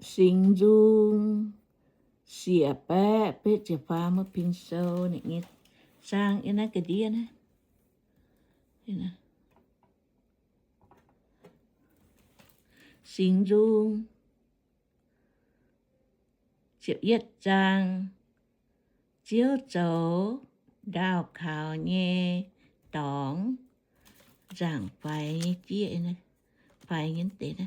Singx Nzung siec baeqv betv ziepc faam wuov pin sou nyei zaang yiem naaiv ga'ndiev naaiv. Singx Nzung ziepc yietv zaang. Ziouv zoux ndaauh kaux nyei dorngx, nzaangc faix nyei jieqv, faix nyei deix.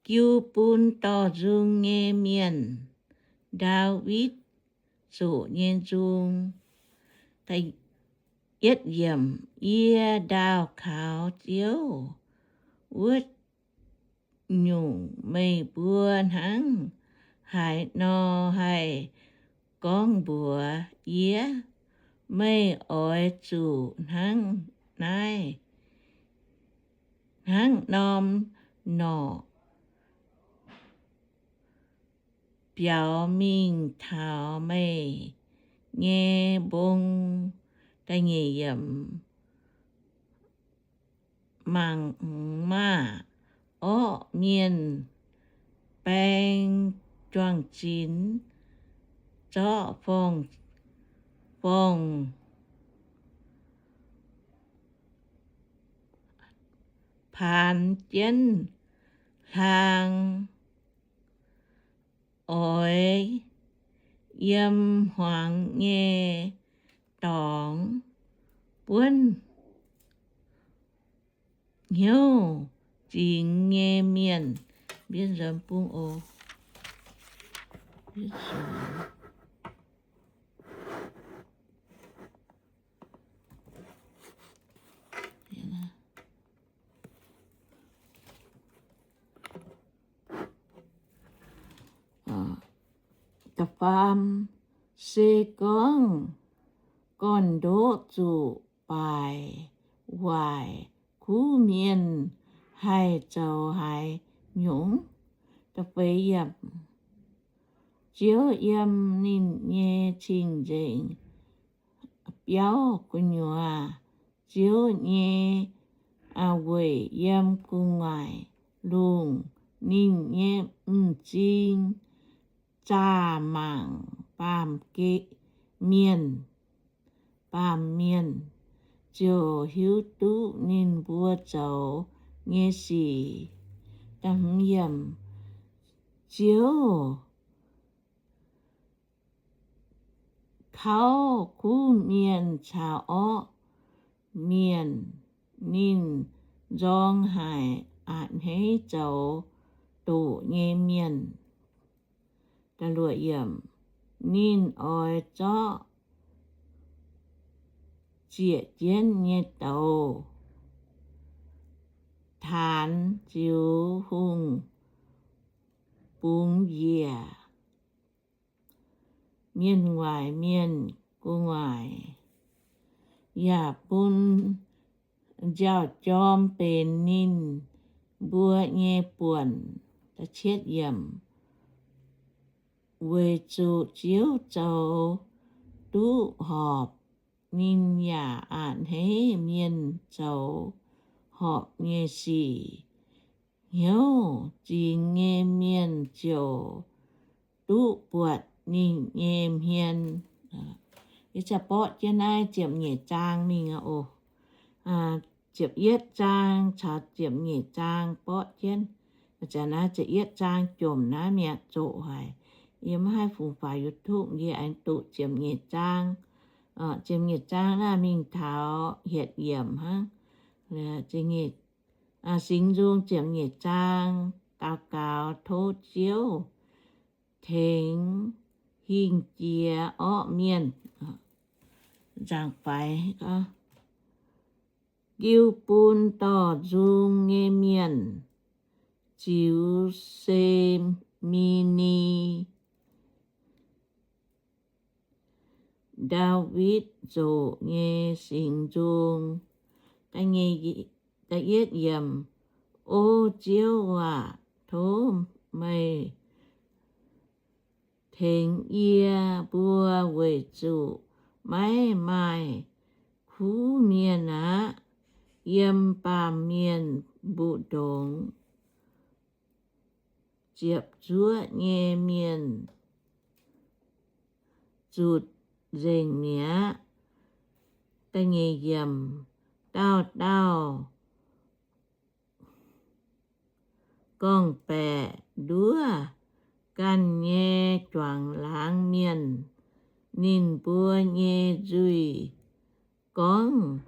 Jiu bun dorh nzung nyei mienh, Ndaawitv zoqc nyei nzung. Yietv yiemc. Yie ndaauh kaux Ziouv wuov nyungc, meih mbuo hnangv haaix nor haih gorngv mbuox yie? Meih oix zuqc hnangv naaiv, hnangv norm norqc biaux mingh taux meih nyei mbong. Mangc maah! Orqv mienh baeng juang-zinx, zorqv forng-forng paanx jienv hlaang, oix yiem hmuangx nyei dorngx buonv hnyouv zingx nyei mienh. Da'faam, se gorngv gorn-ndoqv zuqc baaic waaic, kuv mienh haih zoux haaix nyungc? Ziouv yiem ninh nyei cing-nzengc biauv gu'nyuoz. Ziouv nyei weic yiem gu'nguaaic lungh. Ninh nyei m'zing zaah mangc baamh mienh. Baamh mienh ziouc hiuv duqv ninh mbuo zoux nyei sic. Ziouv kauv kuv mienh caux orqv mienh. Ninh nzorng haic a'hneiv zoux doqc nyei mienh. Ninh oix zorqv ziec jienv nyei douz taanx ziux hungh bungx njiec mienh waaic mienh gu'nguaaic, yaac bun nziaaux-jorm benx ninh mbuo nyei buonc. Weic zuqc Ziouv zoux duqv horpc, ninh yaac a'hneiv mienh zoux horpc nyei sic. Hnyouv zingx nyei mienh ziouc duqv buatc ninh nyei hmien. Yie borqv jienv naaiv ziepc nyeic zaang mingh oc. Ziepc yietv zaang caux ziepc nyeic zaang borqv jienv. Zanc naaiv ziepc yietv zaang jomc naaiv mi'aqv, zoqc haic. Yie maiv haih fungx faaux YouTube, yie aengx duqv ziepc nyeic zaang. Ziepc nyeic zaang naaiv mingh taux hietc yiemc hnangv. Singx Nzung ziepc nyeic zaang, daux gaux tov Ziouv tengx hingh jiex orqv mienh. Nzaangc faix gorngv, jiu bun dorh nzung nyei mienh, ziux Semini, Ndaawitv Nzoqc nyei Singx Nzung. O Ziouv aac, tov meih tengx yie mbuo, weic zuqc maiv maaih kuv mienh aqv. Yiem baamh mienh mbu'ndongx ziepc zuoqv nyei mienh zutc nzengc mi'aqv. Dauh dauh gorngv-baeqc nduov ganh nyei juangc laangz mienh, ninh mbuo nyei nzuih gorngv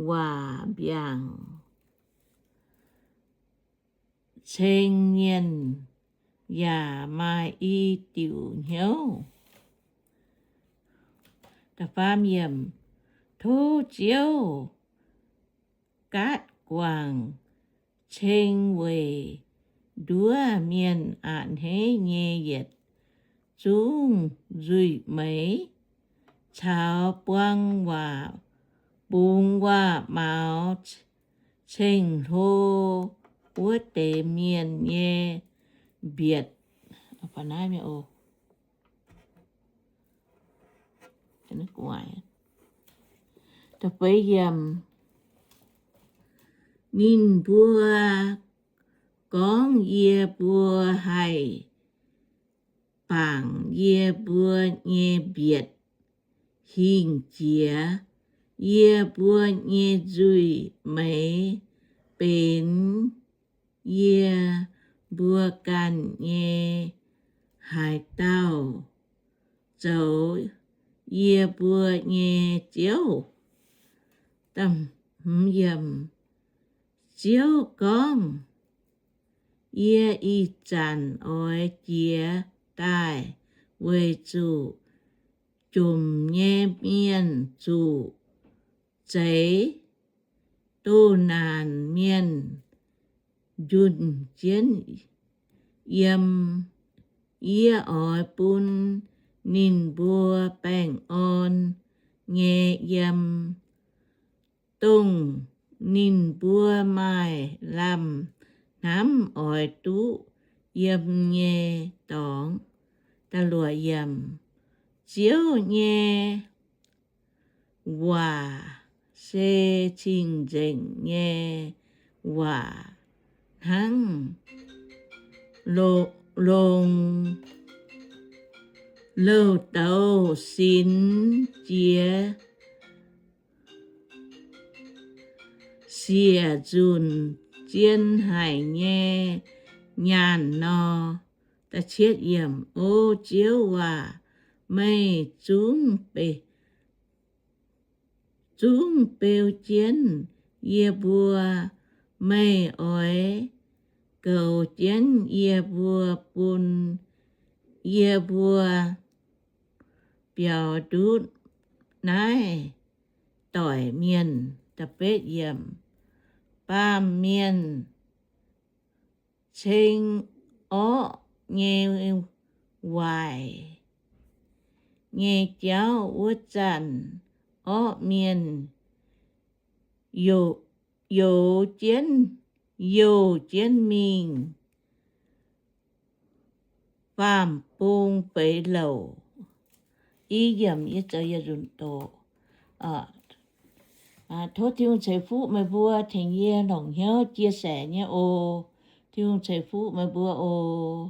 waac mbiaangc ceng mienh yaac maaih i diuc hnyouv. Tov Ziouv gaatv guangc ceng weic nduov mienh a'hneiv nyei yietc zungv nzuih-meix, caux buang waac, bungx waac-maux ceng-hlo wuov deix mienh nyei mbietc. Ninh mbuo gorngv, Yie mbuo haih bangc yie mbuo nyei mbietc hingh jiex. Yie mbuo nyei nzuih-meix benx yie mbuo ganh nyei haaix dauh zoux yie mbuo nyei ziouv? Ziouv gorngv, Yie ih zanc oix jiez daaih weic zuqc jomc nyei mienh zuqc zeix, doh naanc mienh njunh jienv yiem. Yie oix bun ninh mbuo baengh orn nyei yiem, dongh ninh mbuo maaih lamh hnamv oix duqv yiem nyei dorngx. Ziouv nyei waac se cing-nzengc nyei waac hnangv longx, louh douz sinx jiex siec nzunc zien haic nyei nyaanh nor. O Ziouv aac, meih zungv beu jienv yie mbuo. Meih oix goux jienv yie mbuo, bun yie mbuo biaux ndutv naaiv doic mienh. Baamh mienh ceng orqv nyei waaic nyei jauv wuov zanc, orqv mienh youx jienv, youh jienv mingh faam-bung feix louc. I yiemc yie zoux yietc nzunc doqc. Tov Tin-Hungh ceix fuqv meih mbuo tengx yie longc hnyouv chia sẻ nyei oc. Tin-Hungh ceix fuqv meih mbuo oc.